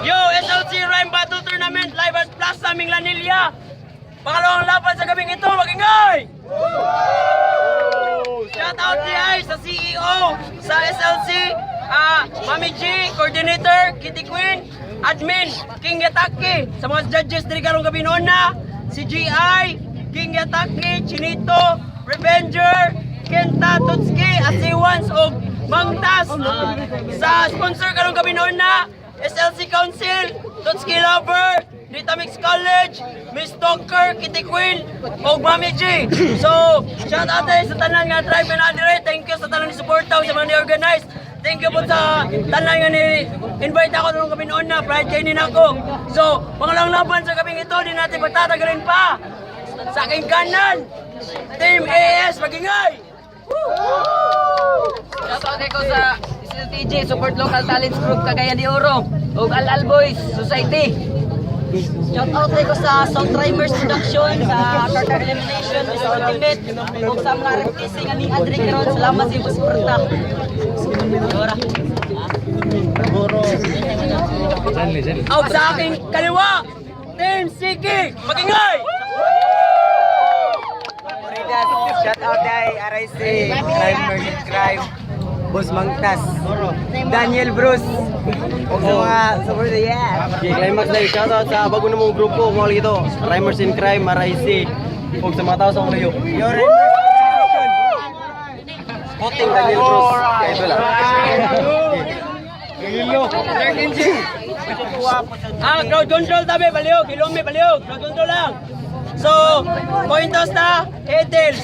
Yo, SLC Rhyme Battle Tournament live at Plaza Minglanilla. Pangalawang laban sa gabing ito, magingay! Shout out di sa CEO sa SLC, Mami G, Coordinator, Kitty Queen, Admin, King Yataki, sa mga judges diri karong gabi noon na, si GI, King Yataki, Chinito, Revenger, Kenta Tutski, Asiwans ug Mangtas. Sa sponsor karong gabi noon na, SLC Council, Tutski Lover, Rita Mix College, Miss Talker, Kitty Queen, ug Mami G. So, shout out tayo sa tanan nga tribe nga naa dire. Thank you sa tanan ni suporta ug sa mga ni-organize. Thank you po sa tanan nga ni invite ako nung gabi noon na pride kayo ni nako. So, pangalawang laban sa gabing ito, di natin pagtatagalin pa. Sa aking kanan, Team AS, magingay! Shout out ko sa SLTG, Support Local Talents Group Cagayan de Oro ug Al Al Boys Society. Shout out ko sa South Rhymers Production, sa Carter Elimination, Mr. Ultimate, ug sa mga RFTC nga ning Andre karon. Salamat sa inyong suporta. Ora. Ug sa aking kaliwa, Team Siki, magingay! Ridas, shout out kay RIC, Crime versus Crime, Boss Mangtas, Daniel Bruce, ug sa mga supporter, yeah. Okay, climax na, shout out sa bago na mong grupo, mga ito, Rhymers in Crime, RIC, ug sa mga tao sa akong layo. Yo, Rhymers Organization. Voting Daniel Bruce. Kaya ito lang. Crowd control tabi, baliog, hilumi, baliog, crowd control lang. So, coin toss na, head, tails.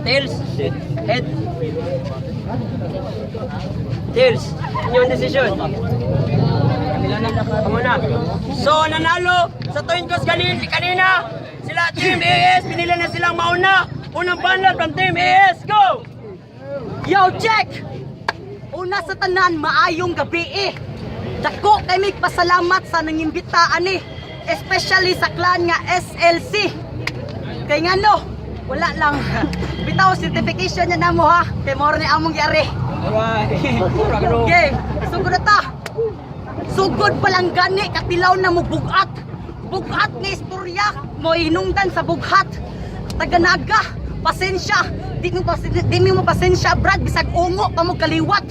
Tails. Head. Tails. Inyong decision. Kamo na. So, nanalo sa coin toss kanina, sila Team AS, pinili na silang mauna. Unang banat from Team AS, go! Yo, check! Una sa tanan, maayong gabi eh. Dako kay mig pasalamat sa nangimbitaan eh. Especially sa clan nga SLC. Kay ngano, wala lang. Bitaw certification niya namo ha. Kay mao ni among giari. Okay, sugod na ta. Sugod pa lang gani katilaw na mo bugat. Bugat nga istorya mo hinungdan sa bughat. Taganaga, pasensya. Di mo pasensya, Brad, bisag ungo pa mo kaliwat.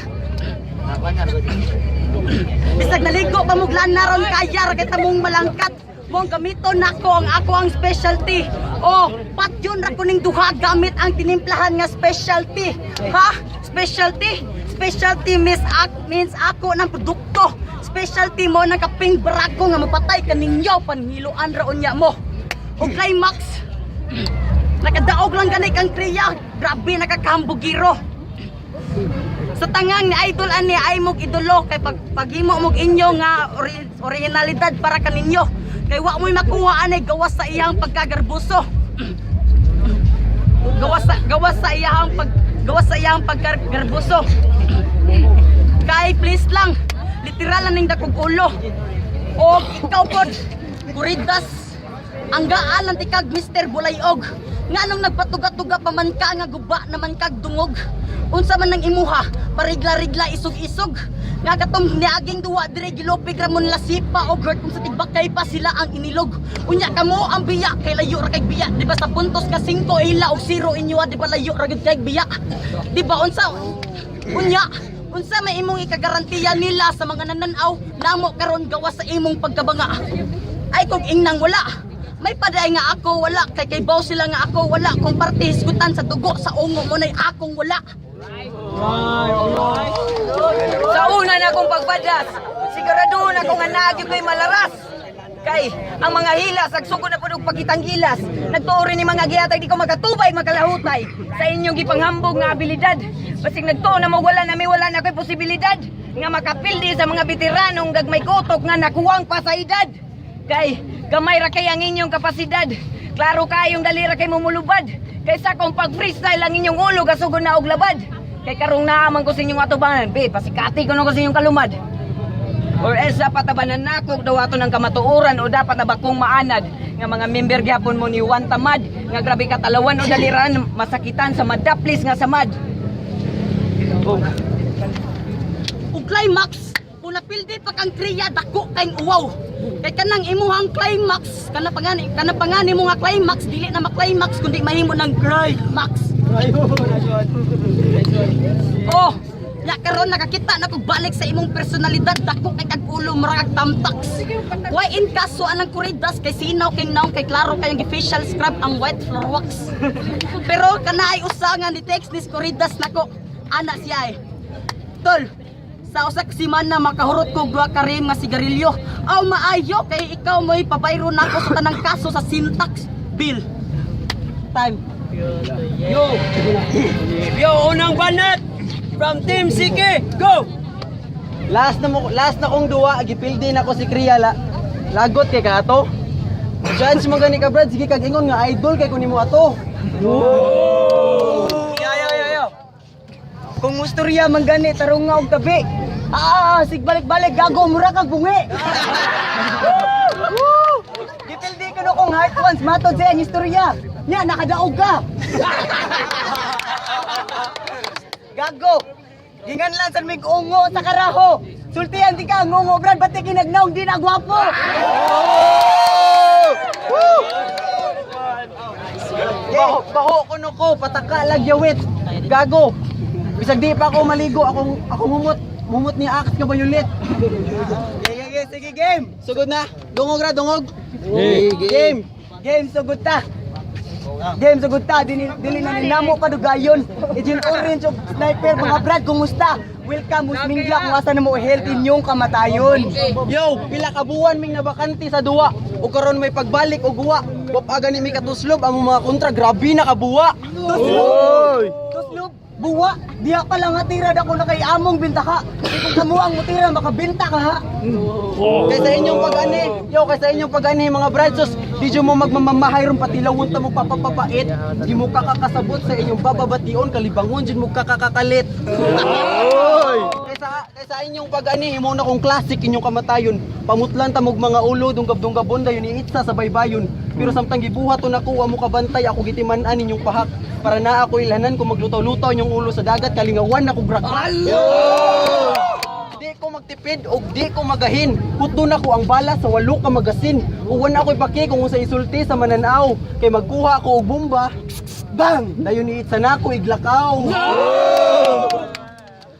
Bisag naligo pa mo lana ron kaya ra kay tamong malangkat. Mong gamiton nako ang ako ang specialty. Oh, patyon ra ko ning duha gamit ang tinimplahan nga specialty. Ha? Specialty? Specialty means ako ng produkto. Specialty mo ng kaping barako nga mapatay kaninyo panhiloan ra unya mo. O climax. Nakadaog lang gani kang kriya. Grabe nakakambugiro. Sa tangang ni idol ani ay mog idolo kay pag paghimo mog inyo nga originalidad para kaninyo kay wa mo'y makuha ani gawas sa iyang pagkagarbuso, gawas sa iyang pagkagarbuso. Kay please lang, literal lang ning dakog ulo. O ikaw pod Kuridas, ang gaan lang tikag Mr. Bulayog. Nganong nagpatuga-tuga pa man ka nga guba naman kag dungog? Unsa man nang imuha, parigla-rigla, isog-isog. Nga katong niaging duwa dire gilupig ramon lasipa og hurt kung sa tigbakay pa sila ang inilog. Unya kamo ang biya kay layo ra kay biya. Di ba sa puntos nga 5 ila og 0 inyo, di ba layo ra gyud kay biya? Di ba unsa unya, unsa may imong ikagarantiya nila sa mga nananaw namo karon gawas sa imong pagkabanga? Ay kung ingnang wala. May paday nga ako wala kay kay baw sila nga ako wala kung parte hisgutan sa dugo sa ungo mo nay akong wala. Sa una na akong pagbadas, sigurado na akong nga naagi ko'y malaras. Kay ang mga hilas, agsugod na pud og pagkitang gilas. Nagtuo rin ni mga gihatag di ko makatubay makalahutay. Sa inyong gipanghambog nga abilidad, basig nagtuo na mo wala na may wala na ko'y posibilidad nga makapildi sa mga veteranong gagmay kutok nga nakuwang pa sa edad. Kay gamay ra kay ang inyong kapasidad. Klaro kayong dali ra kay mumulubad. Kaysa kung pag freestyle ang inyong ulo gasugod na og labad. Kay karong naaman ko sa inyong atubangan, be, pasikati ko na ko sa inyong kalumad. Or else dapat tabanan nako daw ato ng kamatuoran o dapat na bakong maanad nga mga member gyapon mo ni Juan Tamad nga grabe katalawan o daliran masakitan sa madaplis nga samad. Ug climax kung napildi pa kang kriya, dako kayong uwaw. Kay kanang imuhang climax, kana pa ngani mo nga climax, dili na ma-climax kundi mahimo ng climax. Oh, ya karon nakakita na kog balik sa imong personalidad, dako kay kag ulo, mura kag tamtax. Why in kaso anang kuridas kay sinaw kay naong kay klaro kay ang facial scrub ang white floor wax. Pero kana ay usa nga ni text ni Kuridas nako ana siya eh. Tol, sa usa ka semana makahurot ko duha ka rim nga sigarilyo. Aw maayo kay ikaw mo'y pabayro nako sa tanang kaso sa syntax bill. Time. Yo, unang banat from Team CK. Go! Last na kong duwa, gipildi na ko si Kriya la. Lagot kay ka ato. Judge mo gani ka Brad, sige kag ingon nga idol kay kunin mo ato. Yo, yo, yo, yo. Kung mustorya man gani tarong nga og tabi. Ah, sig balik-balik gago mura kag bungi. Woo! Gipildi ko no kong heart once matod sa iyang istorya. Nya nakadaog ka. Gago. Gingan lang sa mig ungo sa karaho. Sultian di ka ngungo brad pati kinagnaong di na gwapo. Baho, baho ko no ko, pataka lagyawit. Gago. Bisag di pa ako maligo, akong ako mumot, mumot ni Axe ka bayulit. Sige, sige, sige, game. Sugod na. Dungog ra, dungog. Game. Game sugod ta. Game sugod ta dili dili na ninamo padugayon. Ijin orange og sniper mga brad kumusta? Welcome Musmingla kung asa na mo health inyong kamatayon. Yo, pila ka buwan ming nabakante sa duwa. O karon may pagbalik og guwa. Wap aga ni mi katuslob ang mga kontra, grabe na kabuwa. Tuslob. Tuslob buwa diha pa lang hatira dako na kay among binta ka. Kay kung kamo ang mutira makabinta ka ha. Kay sa inyong pag-ani, yo, kay sa inyong pag-ani mga bradsos, di jud mo magmamamahay ron patilawon ta mo papapapait. Di mo kakakasabot sa inyong bababation, kalibangon jud mo kakakakalit. Kay sa inyong pag-ani, imo na kong classic inyong kamatayon. Pamutlan ta mog mga ulo, dunggab-dunggabon dayon iitsa sa baybayon. Pero samtang gibuhat to nako, wa mo kabantay ako gitiman-an inyong pahak. Para na ako ilhanan kung maglutaw-lutaw inyong ulo sa dagat, kalingawan ako grak. Di ko magtipid og di ko magahin. Kuto na ko ang bala sa walo ka magasin. Uwan ako'y paki kung usa isulti sa mananaw. Kay magkuha ako og bomba. Bang! Dayon iitsa na ako iglakaw.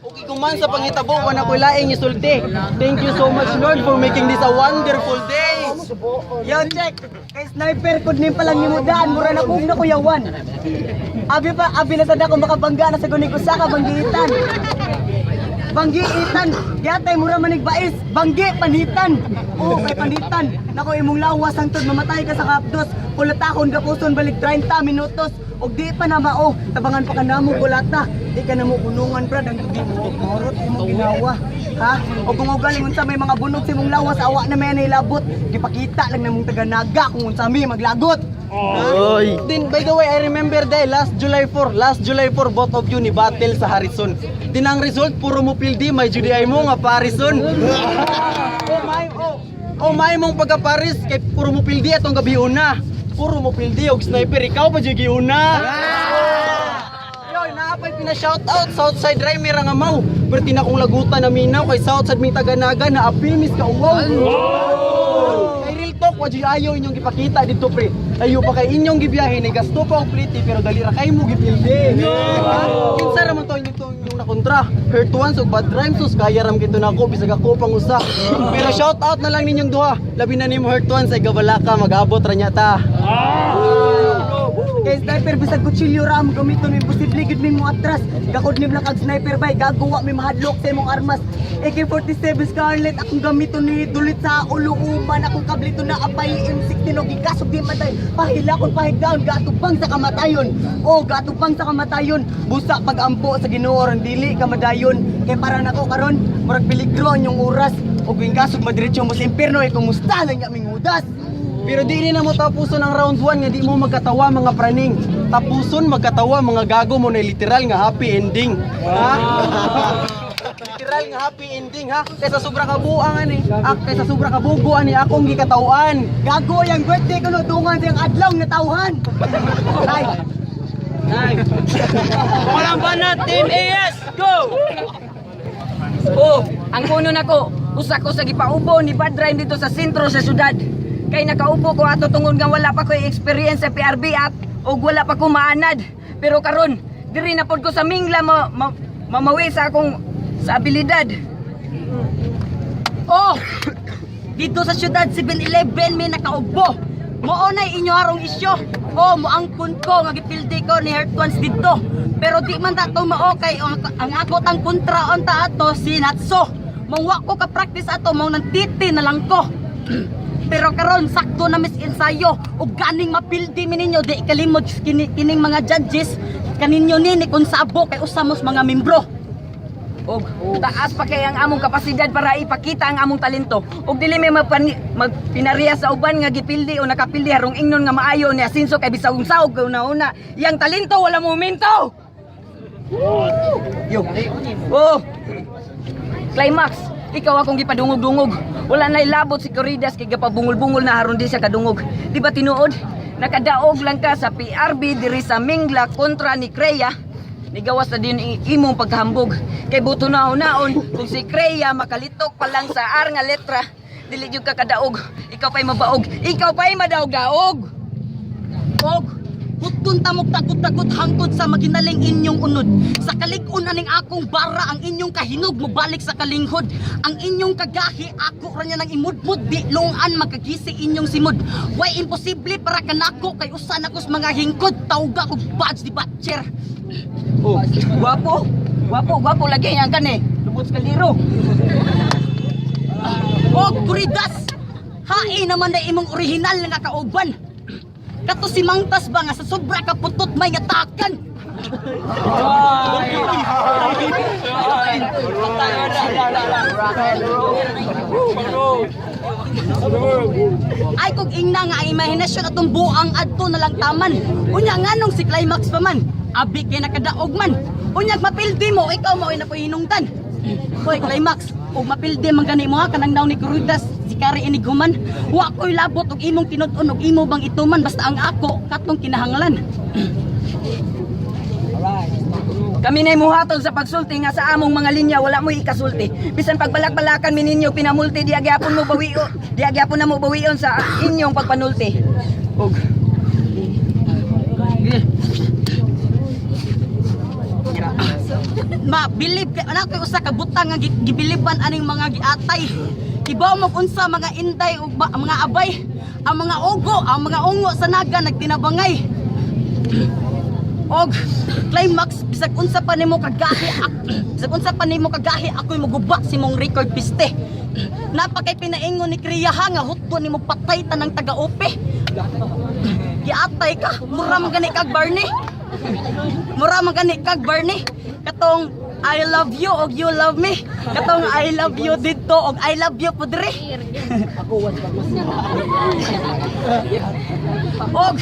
Okay kuman sa pangitabo, wala ko'y laing isulti. Thank you so much, Lord, for making this a wonderful day. Yo check. Kay sniper kud nim pa lang nimo daan mura na kog na kuyawan. Abi pa abi na sad ako makabangga na sa gunig usa ka banggiitan. Banggiitan, yatay mura manig bais, banggi panitan. Oo, kay panitan. Nako imong lawas hangtod mamatay ka sa kapdos. Kulatakon gapuson balik 30 minutos. Og di pa na mao, tabangan pa ka namo kulata. Di ka namo kunungan brad ang di mo morot imong ginawa. Ha? O kung ugaling unsa may mga bunog sa imong lawas awa na may nilabot, gipakita lang namong taga Naga kung unsa mi maglagot. Oy. Then by the way, I remember dahil last July 4, last July 4 both of you ni battle sa Harrison. Din ang result puro mo pildi may GDI mo nga Parison. Oh my oh. Oh my mong pagka Paris kay puro mo pildi atong gabi una. Puro mo pildi og sniper ikaw pa jud giuna. Yo, naapay pina shout out Southside Rhymer nga mau. Perti na kong lagutan na minaw kay Southside may taganaga na apimis ka uwaw. Kay real talk, wa jud ayaw inyong gipakita dito pre. Ayo pa kay inyong gibiyahe ni gasto pa og pliti pero dali ra kay mo gipildi. Diba? Kinsa ra man to inyong to inyong nakontra. Hurt once ug bad rhymes sus kaya ram gito nako bisag ako pang usa. Pero shout out na lang ninyong duha. Labi na nimo hurt once ay gabalaka mag-abot ra nya ta. Kay sniper bisag kutsilyo ra ang gamiton imposible gid mi mo atras. Gakod nim lang kag sniper bay gagawa mi mahadlok sa imong armas. AK-47 Scarlet akong gamiton ni dulit sa ulo uman akong kablito na apay M16 og gigasog di matay. Pahilakon pahigdaon gatubang sa kamatayon. O gatubang sa kamatayon. Busa pagampo sa Ginoo ron dili ka madayon. Kay para nako karon murag peligro ang inyong oras. Og gasog madiretso mo sa impierno eh kumusta lang nya ming hudas. Pero di ni na mo tapuson ang round 1 nga di mo magkatawa mga praning. Tapuson magkatawa mga gago mo na literal nga happy ending. Ha? Literal nga happy ending ha. Kaysa sobra ka buang ani, ah, kaysa sobra ka bugo ani akong gikatawan. Gago yang birthday ko no dungan sa iyang adlaw nga tawhan. Ay, Walang banat, Team AS! Go! Oh, ang kuno nako, Usa ko sa gipaubo ni Bad Rhyme dito sa sentro sa syudad. Kay nakaubo ko ato tungod nga wala pa ko experience sa PRB at ug wala pa ko maanad. Pero karon diri na pod ko sa Mingla mamawi sa akong sa abilidad. Oh! Dito sa syudad 7-Eleven may nakaubo. Mao na inyo harong isyo. Oh, moangkon ko nga gipildi ko ni Hurt Ones didto. Pero di man ta to mao kay ang ako tang kontra unta ato si Natso. Mong wa ko ka practice ato mao nang titi na lang ko. Pero karon sakto na mis ensayo ug ganing mapildi mi ninyo di kalimod kining mga judges kaninyo ni konsabo kay usa mos mga membro. Og taas pa kay ang among kapasidad para ipakita ang among talento. Og dili may magpinariya sa uban nga gipildi o nakapildi harong ingnon nga maayo ni asinso kay bisag unsaog una-una. Yang talento wala momento. Yo. Oh. Climax, ikaw akong gipadungog-dungog. Wala na ilabot si Coridas kay gapabungol-bungol na haron di siya kadungog. Di ba tinuod? Nakadaog lang ka sa PRB diri sa Mingla kontra ni Crea. Nigawas na din imong pagkahambog. Kay buto na naon kung si Crea makalitok pa lang sa R nga letra, dili jud ka kadaog. Ikaw pa'y mabaog. Ikaw pa'y madaog-daog. Og hutun tamok takot-takot hangtod sa maginaling inyong unod. Sa kalig-on aning akong bara ang inyong kahinog mobalik sa kalinghod. Ang inyong kagahi ako ra niya nang imudmud di lungan makagisi inyong simod. Way imposible para kanako kay usa na kos mga hingkod tawga kog badge di batcher. Oh, gwapo. Gwapo, gwapo lagi yan kani. Lubot sa kaldero. Og kuridas, hain naman na imong orihinal nga kauban. Kato si Mangtas ba nga sa sobra ka putot may ngatakan. Ay kog ingna nga ang imahinasyon atong buang adto na lang taman. Unya nganong si climax pa man. Abi kay nakadaog man. Unyag mapildi mo, ikaw mao na hinungdan. Hoy climax, ug mapildi man gani mo ha kanang naw ni Kurudas si Kari inighuman. Wa ko'y labot og imong tinud-on og imo bang ituman basta ang ako katong kinahanglan. Kami na'y muhatol sa pagsulti nga sa among mga linya wala mo'y ikasulti. Bisan pagbalak-balakan mi ninyo pinamulti di agyapon mo bawion, di agyapon na mo bawion sa inyong pagpanulti. Og Ma-believe kay ana kay usa ka butang nga gibiliban aning mga giatay. Kibaw mo kung unsa mga inday ug mga abay, ang mga ugo, ang mga ungo sa naga nagtinabangay. Og climax bisag unsa pa nimo kagahi bisag unsa pa nimo kagahi ako'y muguba si mong record piste. Napakay pinaingon ni Kriya ha nga hutdo nimo patay tanang taga-upe. Giatay ka, mura man gani kag Barney. Mura man gani kag Barney. Katong I love you og you love me. Katong I love you didto og I love you pudre. Og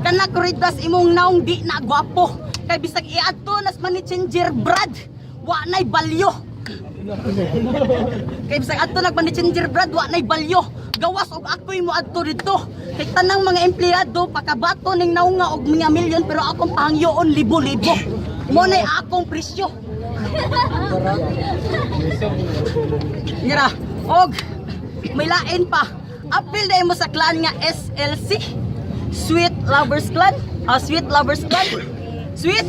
kana kuritas imong naong di na gwapo. Kay bisag iadto nas money changer Brad, wa nay balyo. Kay bisag adto nag money changer Brad, wa nay balyo. Gawas og ako'y mo adto didto. Kay tanang mga empleyado pakabato ning naunga og mga milyon pero akong pahangyoon libo-libo. Mo nay akong presyo. Ngira, og may lain pa. Apil dahil mo sa clan nga SLC. Sweet Lovers Clan. Ah, Sweet Lovers Clan. Sweet?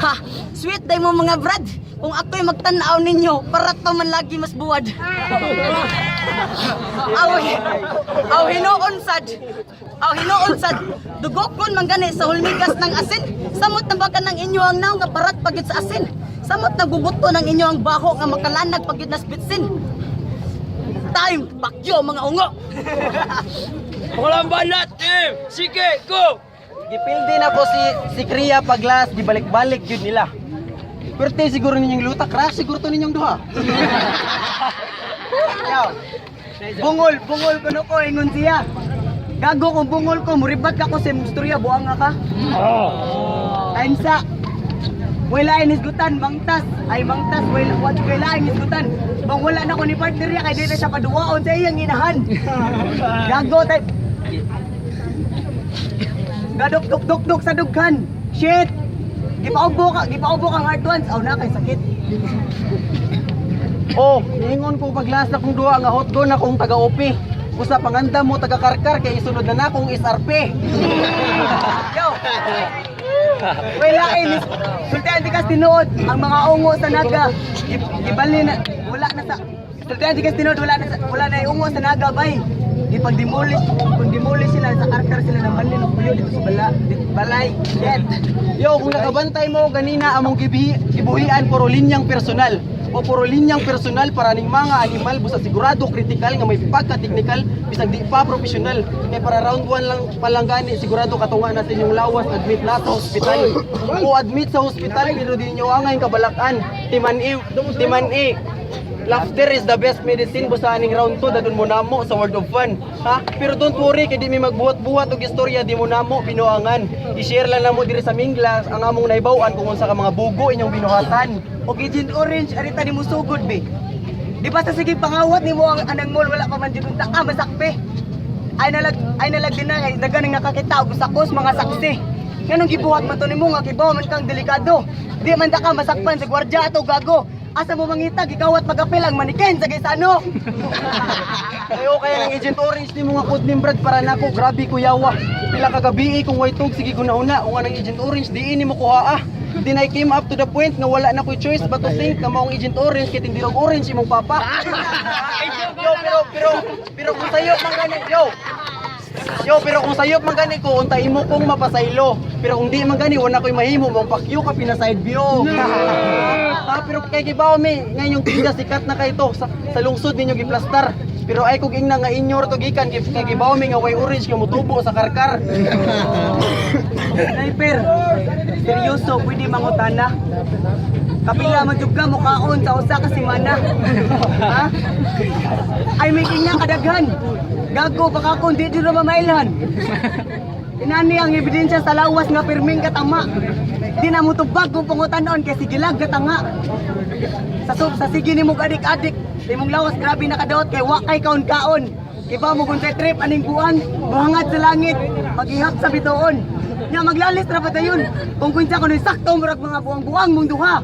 Ha, sweet dahil mo mga brad. Kung ako'y magtanaw ninyo, para to man lagi mas buwad. Aw, aw hinuon sad. Aw hinuon sad. Dugokon man gani sa hulmigas ng asin. Samot na baka ng inyo ang naong nga parat pagid sa asin. Samot na gubuto ng inyo ang baho nga makalanag pagid nas bitsin. Time, bakyo mga ungo. Walang banat, team! Sige, go! Gipildi na ko si si Kriya paglas, gibalik-balik yun nila. Pwerte siguro ninyong luta, crash siguro to ninyong duha. Yaw. Bungol, bungol kuno ko ingon siya. Gago kung bungol ko, muribat ka ko sa imong istorya, buang nga ka. Time sa. Wala hisgutan, mangtas. Ay mangtas, wala wala hisgutan. Bang wala na ko ni partner niya kay di na siya paduwaon sa iyang inahan. Gago type. Gadok dok dok dok sa dughan. Shit. Gipaubo ka, gipaubo kang hard ones. Aw na kay sakit. Oh, niingon ko paglas na kong duha nga hotgo na kong taga OP. Usa panganda mo taga Karkar kay isunod na na kong SRP. Yo! Wala eh, sultian di kas tinuod ang mga ungo sa Naga. Gibali na wala na sa sultian di kas tinuod wala na ungo sa Naga bay. Gipag demolish, kung demolish sila sa Karkar sila nang balin og puyo dito sa bala, dito, balay. Shit. Yo, kung nakabantay mo ganina among gibuhian puro linyang personal o puro linyang personal para ning mga animal busa sigurado critical nga may pagka-technical bisag di pa professional kay para round 1 lang pa lang gani sigurado katunga natin yung lawas admit na sa hospital o admit sa hospital pero di nyo angay kabalakan timan i timan i. Laughter is the best medicine busa aning round 2 dadun mo namo sa World of Fun. Ha? Pero don't worry kay di mi magbuhat-buhat og istorya di mo namo binuangan. I-share lang namo diri sa Mingla ang among naibaw-an kung unsa ka mga bugo inyong binuhatan. Og Agent Orange arita nimo sugod be. Di ba sa sige pangawat nimo ang anang mall wala pa man jud unta ka masakpe. Ay nalag din na ay dagan ang nakakita og sakos mga saksi. Nganong gibuhat man to nimo nga kibaw man kang delikado. Di man ta ka masakpan sa gwardiya ato gago. Asa mo mangita gikawat magapil ang maniken sa gaysano. Ayo kaya ng Agent Orange ni mga code name Brad para nako grabe kuyawa. Pila ka gabi kung way tug sige gunahuna unga ng Agent Orange di ini mo kuha ah. Then I came up to the point nga wala na ko'y choice but to think nga maong Agent Orange kay tindirog orange imong papa. Yo, pero kung sayop man gani yo. Yo, pero kung sayop man gani ko unta imo kong mapasaylo. Pero kung di man gani wala ko'y mahimo mong pakyo ka pina side view. Ha, pero kay kibaw mi ngayong tinda sikat na kay to sa lungsod ninyo giplastar. Pero ay kog ingna nga inyor to gikan kay kibaw mi nga way orange nga motubo sa Karkar. Sniper, seryoso, pwede mangutana. Kapila man jud ka mukaon sa usa ka semana. Ha? Ay may kanya kadaghan. Gago baka kung di jud na mamailhan. Inani ang ebidensya sa lawas nga pirming katama. Di na mo tubag kung pangutanon kay sige lang katanga. Sa sige nimo adik-adik, imong lawas grabe nakadaot kay wa kay kaon-kaon. Iba mo kung sa trip aning buwan, buhangad sa langit, maghihap sa bituon. Nya maglalis ra padayon. Kung kunsa kuno sakto murag mga buwang-buwang mong duha.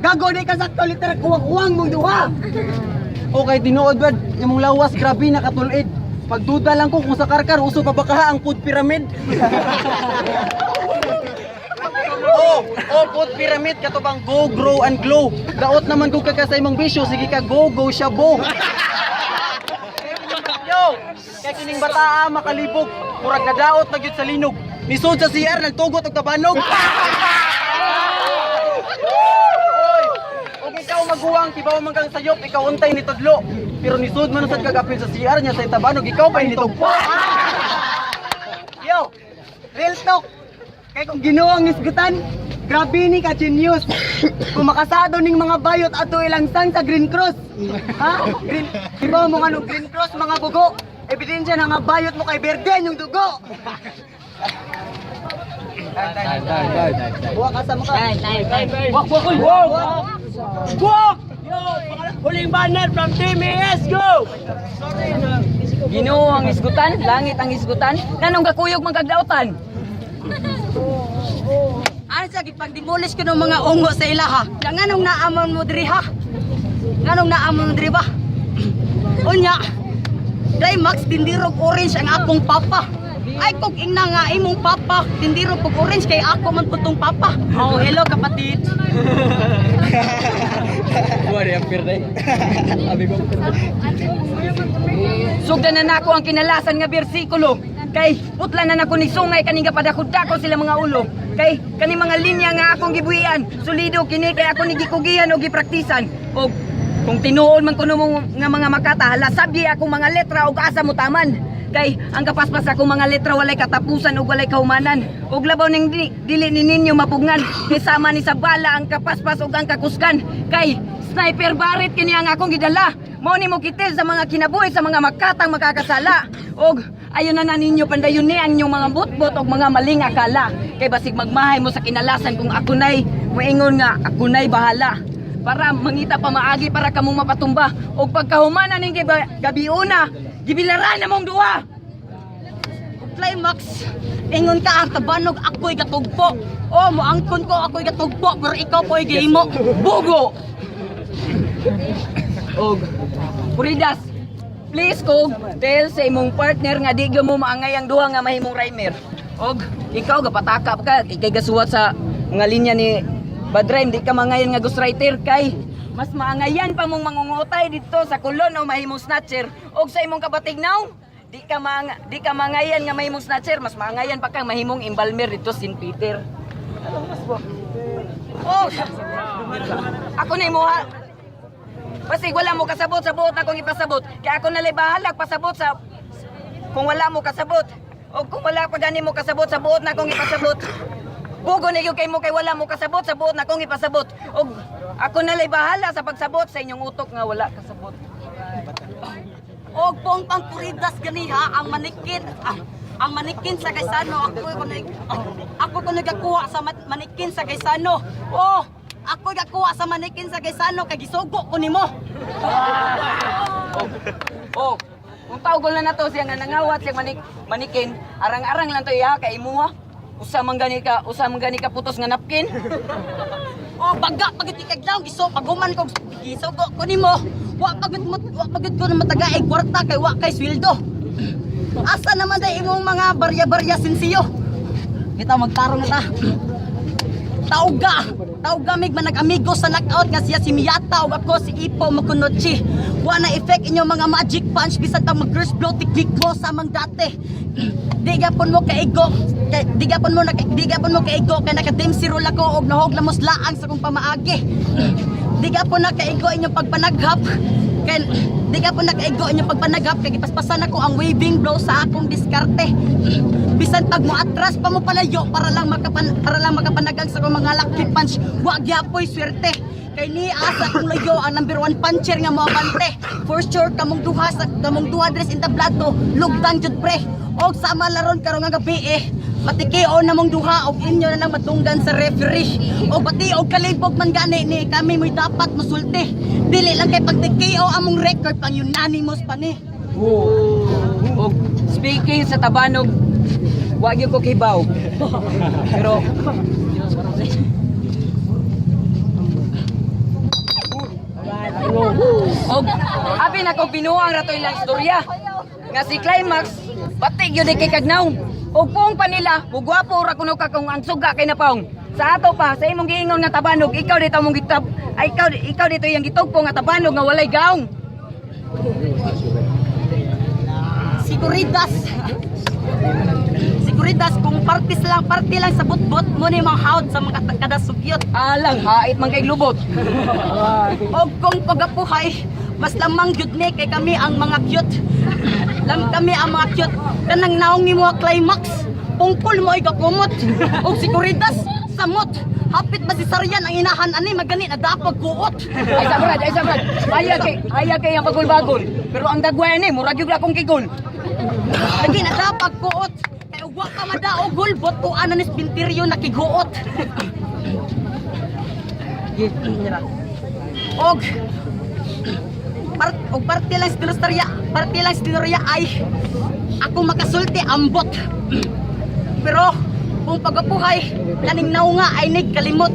Gago di ka sakto literal kuwang-kuwang mong duha. Okay, tinuod bad, imong lawas grabe nakatulid. Pagduda lang ko kung sa Karkar uso pa ba kaha ang food pyramid. Oh, food pyramid kato bang go grow and glow. Daot naman kung kaka sa imong bisyo, sige ka go go shabu. Yo, kay kining bataa makalibog, murag nadaot na gyud sa linog. Nisod sa CR nagtugot og tabanog. Oy, og ikaw maguwang kibaw man kang sayop, ikaw untay ni tudlo. Pero nisud man sad kagapil sa CR niya sa tabanog, ikaw pa nitugpo. Yo, real talk. Kay kung Ginoo ang isgutan, grabe ni ka genius. Kung makasado ning mga bayot ato ilang sang sa Green Cross. Ha? Green, di ba mo ano Green Cross mga bugo? Ebidensya na nga bayot mo kay Berden yung dugo. Buwa ka sa mukha. Wak, wak, wak, wak! Yo, huling banner from Team AS, go! Ginoo ang isgutan, langit ang isgutan, nanong gakuyog man kagdautan. Ano sa gipag-demolish ko ng mga ungo sa ilaha. Ya nganong naamon mo diri ha? Nganong naamon mo diri ba? Unya, Climax tindirog orange ang akong papa. Ay kog ingna nga imong papa, tindirog kog orange kay ako man putong papa. Oh, hello kapatid. Sugdan na nako ang kinalasan nga bersikulo. Kay putla na nako ni sungay kaning gapadakod-dakod sila mga ulo. Kay kani mga linya nga akong gibuhian, solido kini kay ako ni gikugihan o gipraktisan. Og kung tinuod man kuno mo nga mga makata, hala sabye akong mga letra og asa mo taman. Kay ang kapaspas akong mga letra walay katapusan ug walay kahumanan. Ug labaw ning dili ni ninyo mapugnan kay sama ni sa bala ang kapaspas ug ang kakusgan. Kay sniper Barrett kini ang akong gidala. Mao ni mo kitil sa mga kinabuhi sa mga makatang makakasala. Og ayon na na ninyo pandayon ni ang inyong mga butbot og mga maling akala. Kay basig magmahay mo sa kinalasan kung ako nay moingon nga ako nay bahala. Para mangita pa maagi para kamong mapatumba og pagkahuman ning gabi una gibilaran na mong duha. Ug climax, ingon ka ang tabanog ako'y gatugpo. O moangkon ko ako'y gatugpo pero ikaw po'y gihimo. Bugo. Og Puridas, please kog tell sa imong partner nga di gyud mo maangay ang duha nga mahimong rhymer. Og ikaw gapataka pa ka ikay gasuwat sa mga linya ni Badrime, di ka mangayan nga ghostwriter kay mas maangayan pa mong mangungutay dito sa kulon o mahimong snatcher og sa imong kabatignaw di ka mangayan nga mahimong snatcher, mas maangayan pa kang mahimong embalmer dito St. Peter. Oh, ako na imuha. Basig wala mo kasabot sa buot akong ipasabot. Kaya ako nalay bahalag pasabot sa kung wala mo kasabot. O kung wala pa gani mo kasabot sa buot na akong ipasabot. Bugo na gyud kay mo kay wala mo kasabot sa buot na akong ipasabot. Og ako nalay bahala sa pagsabot sa inyong utok nga wala kasabot. Og pong pangkuridas ganiha ang manikin, ang manikin sa Gaisano, ako ko nagakuha sa manikin sa Gaisano. Oh, ako gakuha sa manikin sa Gaisano kay gisugo ko nimo. Oh, kung tawgon lang nato siya nga nangawat siya manikin, arang-arang lang to iya kay imuha. Usa man gani ka putos nga napkin. Oh, baga pagit ikaglaw giso paguman ko gisugo ko nimo. Wa pagit ko na matagaig kwarta kay wa kay sweldo. Asa naman day imong mga barya-barya sinsiyo? Kita magtarong na ta. Tauga, tauga mig man nag-amigo sa knockout nga siya si Miyata ug ako si Ipo Makunochi. Wa na effect inyong mga magic punch bisan pa mag curse blow technique mo sa mang dati. Di gapon mo kaigo, kay, di gapon mo kaigo kay naka Dempsey roll ako og nahog lamos laang sa kong pamaagi. Di gapon na kaigo inyong pagpanaghap. Kay di gapon na kaigo inyong pagpanaghap kay gipaspasan ako ang waving blow sa akong diskarte. Bisan pag mo atras pa mo palayo para lang makapanagang sa akong mga lucky punch, wa gyapoy swerte. Kay ni asa kong layo ang number one puncher nga moabante. For sure kamong duha dress entablado, lugdan jud pre. Og sama laron karong nga gabi eh. Patikio na mong duha og inyo na nang matunggan sa referee. Og pati og kalibog man gani ni kami mo'y dapat musulti. Dili lang kay pagtikio among record pang unanimous pa ni. Og speaking sa Tabanog, wa gyud ko kibaw. Pero Og abi na ko binuang rato ilang istorya. Nga si Climax, pati gyud kay kagnaw. Og puong pa nila, mugwapo ra kuno ka kung ang suga kay napaong. Sa ato pa, sa imong giingon nga Tabanog, ikaw dito mong gitab, ay ikaw dito iyang gitugpo nga Tabanog nga walay gaong. Siguridas. Siguridas kung parte lang sa butbot mo ni mga hawd sa mga kada sugyot. Alang hait man kay lubot. Og kung pagapuhay, mas lamang gyud ni kay kami ang mga cute. Lam kami ang mga cute. Kanang naong nimo nga climax, pungkol mo ay gakumot. Og siguridas samot. Hapit ba si Saryan ang inahan ani magani na dapag kuot. Ay sa brad, ay sa brad. Haya kay ang bagol-bagol. Pero ang dagway ni murag gyud akong kigol. Lagi na dapag kuot. Kay ug wa ka madaog gulbot tuan na ni Spinteryo nakiguot. Og og parte lang sa Dinostarya, parte lang sa Dinorya ay ako makasulti ambot. Pero kung pagapuhay, kaning naunga ay nagkalimot.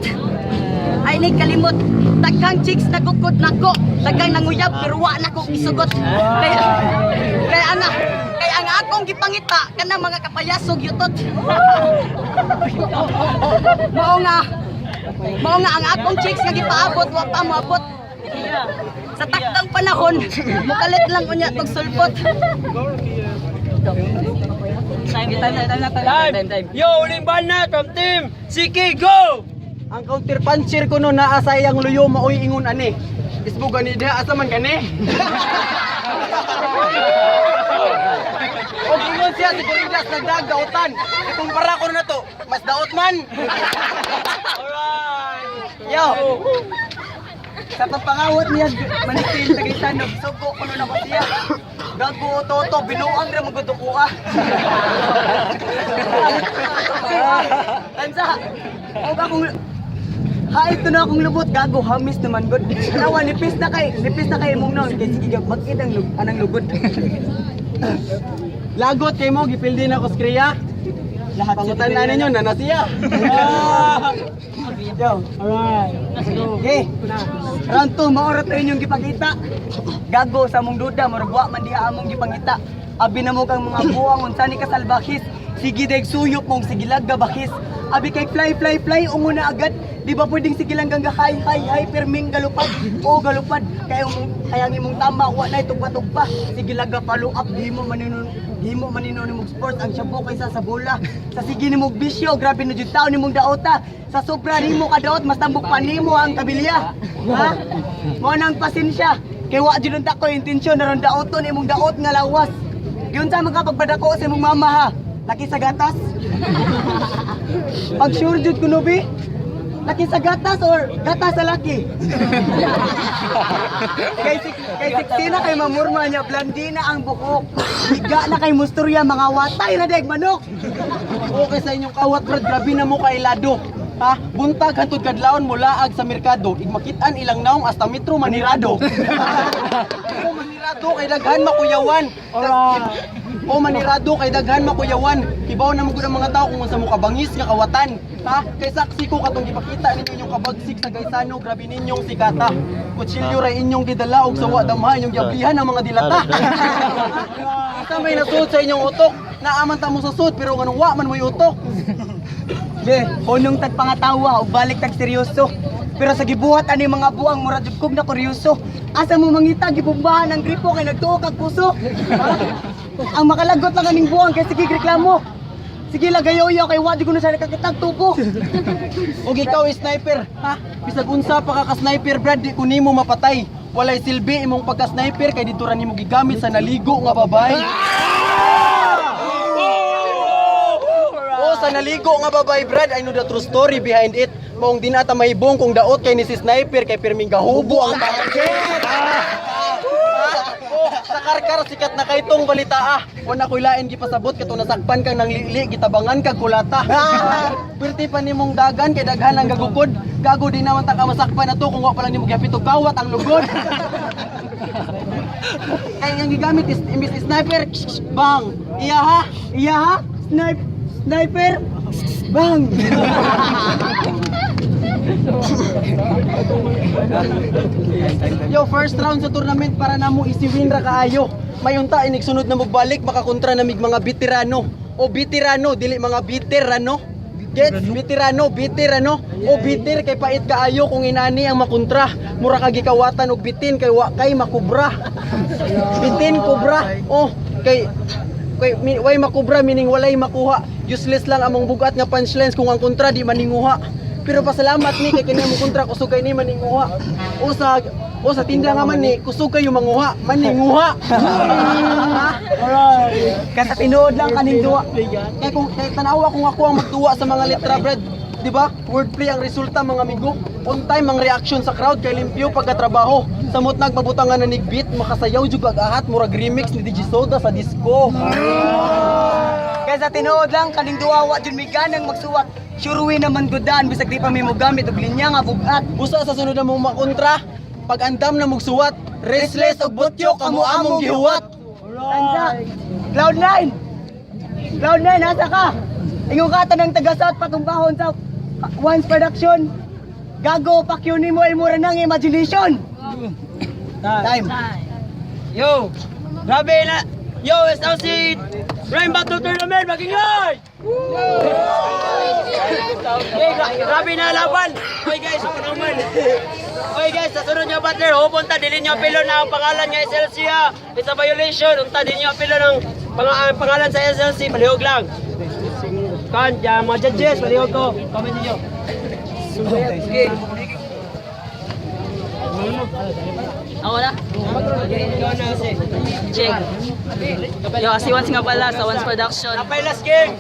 Ay nagkalimot. Daghang chicks nagukod nako, daghang nanguyab pero wa nako isugot. Kaya kaya ana, kaya ang akong gipangita kanang mga kapayasog yutot. Mao nga mao nga ang akong chicks nga gipaabot wa pa moabot. Sa taktang panahon, mukalit lang unya tog sulpot. Time, time, time, time, time, time. Yo, uling banat from team CK, go! Ang counter puncher ko no naa sa iyang luyo maoy ingon ani. Isbo gani diha asa man gani? Og ingon siya si Goridas nagdag dautan. Ikumpara ko na to, mas daot man. Alright! Yo! Sa pagpangawat niya, manikin sa Gaisano, sugo ko na ako siya. Gago toto, binuang ra magud ko ah. Tansa, og akong Hay ito na akong lubot, gago, hamis naman god. Tawa, nipis na kay imong naon, kay sige, magkita ang anang lugod. Lagot kay mo gipildi na ko skriya. Lahat Pangutan na ninyo na na siya. Yo. Alright. Okay. Round 2, mao ra to inyong gipakita. Gago sa mong duda, murag wa man diha among gipangita. Abi na mo kang mga buwang unsa ni kasalbakis. Sige deg suyop mong sige lag gabakis. Abi kay fly fly fly ungo na agad. Di ba pwedeng sige lang gangga hi hi hi perming galupad. O galupad kay imong kaya ang imong tama wa nay tugpa-tugpa. Sige lang ga follow up di mo maninon di mo maninon nimong sports ang shabu kaysa sa bola. Sa sige nimong bisyo grabe na jud taon nimong daota. Sa sobra nimo kadaot mas tambok pa nimo ang kabilya. Ha? Mo nang pasensya. Kay wa jud unta ko intensyon aron daoton imong daot nga lawas. Giunsa man ka pagpadako sa imong mama ha? Laki sa gatas? Pag sure jud kuno bi? Laki sa gatas or gatas sa laki? Kay siksina kay mamurma niya, blandina ang buhok. Higa na kay musturya, mga watay na deg manok. Okay sa inyong kawat, brad, grabe na mo kailado. Ha? Buntag hantud kadlawon mo laag sa merkado, igmakitaan ilang naong hasta Metro Manirado. O Manirado kay daghan makuyawan. O Manirado kay daghan makuyawan. Kibaw na mo gud ang mga tao kung unsa mo kabangis nga kawatan. Ha? Kay saksi ko katong gipakita ninyo inyong kabagsik sa Gaisano, grabe ninyong sikata. Kutsilyo ra inyong gidala og sawa damha inyong giablihan ang mga dilata. Asa may nasud sa inyong utok? Naaman ta mo sa sud pero nganong wa man mo'y utok. Be, hunong tag pangatawa o balik tag seryoso. Pero sa gibuhat ani mga buang mura jud kog na kuryoso. Asa mo mangita gibumbahan ang gripo kay nagtuo kag puso. Ha? Ang makalagot lang aning buang kay sige reklamo. Sige lagayoyo kay wa di ko na sa nakakitag tubo. Og ikaw sniper, ha? Bisag unsa pa ka ka-sniper, Brad, di ko nimo mapatay. Walay silbi imong pagka-sniper kay dito ra nimo gigamit sa naligo nga babay. O sa naligo nga babay, Brad, I know the true story behind it. Maong di nata mahibong kung daot kay ni si sniper kay pirming gahubo ang target. Oh, sa karkar sikat na kay tong balita ah. Wala ko'y lain gipasabot katong nasakpan kang nanglili gitabangan kag kulata. Perti pa nimong dagan kay daghan ang gagukod. Gago di naman ta ka masakpan ato kung wa pa lang nimo gihapit og kawat ang lugod. Kay ang gigamit is imbis sniper, bang. Iya ha. Iya ha? Snipe, sniper, bang! Yo, first round sa tournament para namo easy win ra kaayo. Mayunta inig sunod na mogbalik makakontra na mig mga veterano. O veterano, dili mga veterano. Gets? Veterano, veterano. O bitter kay pait kaayo kung inani ang makontra. Mura ka gikawatan og bitin kay wa kay makubra. Bitin kubra. Oh, kay kay way makubra meaning walay makuha. Useless lang among bugat nga punchlines kung ang kontra di maninguha. Pero pasalamat ni kay kini among kontra kusog kay ni maninguha. O sa tinda nga man ni kusog kayo manguha, maninguha. Ha? Kaya sa tinuod lang kaning duwa. Kay kung kay tanawa kung ako ang magduwa sa mga letra, Brad, di ba? Wordplay ang resulta mga amigo. On time ang reaction sa crowd kay limpyo pagkatrabaho. Samot nagbabutangan na nig beat, makasayaw jud ag ahat murag remix ni DJ Soda sa disco. Kaya sa tinuod lang kaning duwa wa jud may ganang magsuwat. Sure win naman gudan bisag di pa mi mogamit og linya nga bugat. Busa sa sunod na mong makontra, pag andam na mugsuwat, restless og butyo kamo among gihuwat. Tansa. Cloud9. Cloud9 asa ka? Ingon ka tanang taga South patumbahon sa Once Production. Gago pakyo nimo imo ra nang imagination. Time. Yo! Grabe na! Yo, SLC! Rhyme Battle Tournament! Magingay! Okay, grabe na laban! Oy guys, ako naman! Oy guys, sa sunod nga battler, pupunta, dili nyo apelo na ang pangalan nga SLC ha! It's a violation! Unta, dili nyo apelo ng pangalan sa SLC, palihog lang! Kan, ya, mga judges, palihog ko. Comment ninyo. Okay. Ako na. Ikaw na kasi. Check. Yo, si Once nga pala sa Once Production. Napay last game!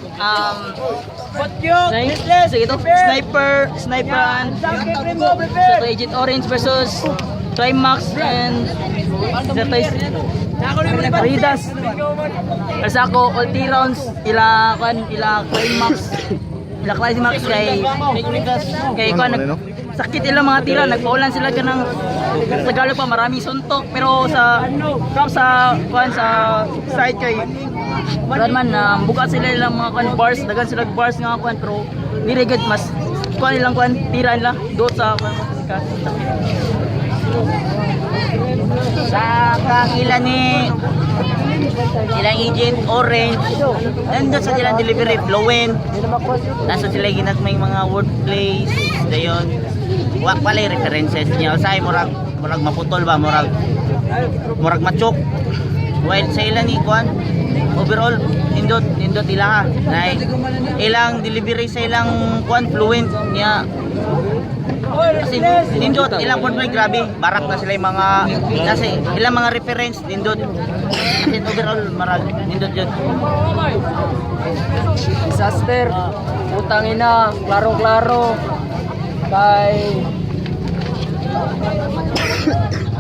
Botyo! Useless! Sige to, Sniper, Sniper and Prepare! so, Agent Orange versus Trimax and Zertoy Ridas. Kasi ako, all three rounds, ila kwan, ila climax, ila climax kay kay kwan, sakit ila mga tira, nagpaulan sila kanang Tagalog pa maraming suntok pero sa from sa kwan sa side kay kuan man na buka sila ilang mga kwan bars, dagan sila bars nga kwan pero dili gud mas Kuan ilang kuan, tira nila do sa kuan. Sa kang ni ilang agent orange, nandun sa ilang delivery fluent, nasa sila ginagmay mga wordplays dayon wa pala yung references niya. Usahay murag murag maputol ba, murag murag machok, while sa ilang ni kuan overall nindot nindot ila ha. Nay ilang delivery sa ilang kuan fluent niya kasi nindot ilang wordplay, grabe barak na sila yung mga kasi ilang mga reference nindot kasi overall marag nindot yun. Disaster. Putang ina, klarong-klaro. Kay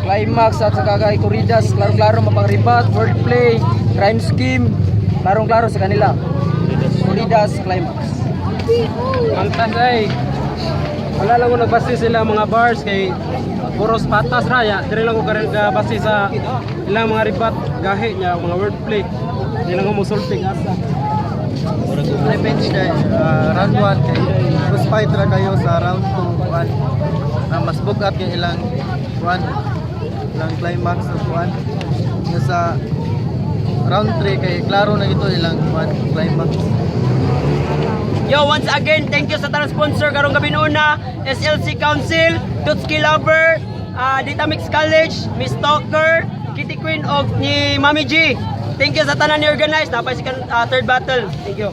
Climax at saka kay Corridas, klarong-klaro mapangribat, wordplay, rhyme scheme, klarong-klaro sa kanila. Corridas, Climax. Pantas ay. Wala lang ko nagbase sila mga bars kay puros patas raya. Dire lang ko karon base sa ilang mga ribat gahi niya mga wordplay. Di lang ko musulti asa. Revenge kay round 1 kay mas fight ra kayo sa round 2 kuan na mas bugat yung ilang kuan, ilang climax of kuan. Nga sa round 3 kay klaro na ito ilang kuan climax. Yo, once again, thank you sa tanang sponsor karong gabi noona, SLC Council, Tutski Lover, Ditamix College, Miss Talker, Kitty Queen og ni Mami G. Thank you sa tanan ni organize. Napay si third battle. Thank you.